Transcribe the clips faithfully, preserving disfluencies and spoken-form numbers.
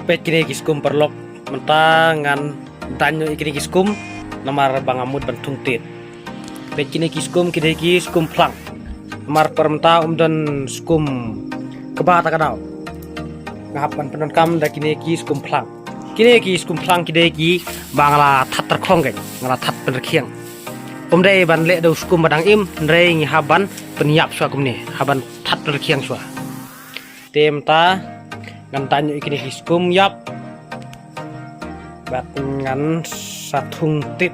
Peit kine ki skum paralok, mynta ngan daiñ noh ïa kine ki skum namar ba nga mut ban thung tied. Peit kine ki skum ki dei ki skum phlang. Namar par mynta um don skum kaba ta ka daw. Nga hap ban pyndonkam da kine ki skum phlang. Kine ki skum phlang ki dei kiba nga la that tyrkhong kein, nga la that pynrkhiang. Um dei ban leh da u skum ba dang im, hynrei ngi hap ban pynïap shuwa kumne, hap ban that pynrkhiang shuwa. Te mynta ngan daiñ noh ïa kine ki skum ïap bad ngan sa thung tied.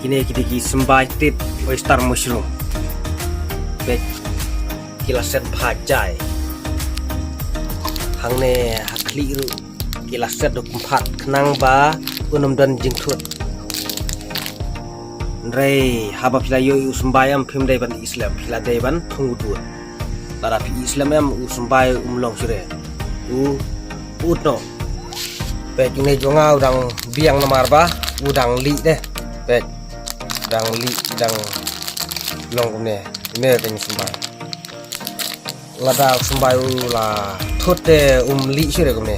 Kine ki dei ki symbai tied oyster mushroom. Peit ki la set bha jai. Hangne ha khlieh ruh ki la set da u kynphad khnang ba un ym don jingthut. Hynrei haba phi la ïoh ïa u symbai em phim dei ban ïeh slem, phi la dei ban thung u dud. Lada phi ïeh slem em u symbai um long shuh re. U ut noh. Peit une jong nga u dang biang namar ba u dang lieh de. Peit u dang lieh, u dang long kumne. Une kane u symbai. Lada u symbai u la thut te um lieh shuh re kumne.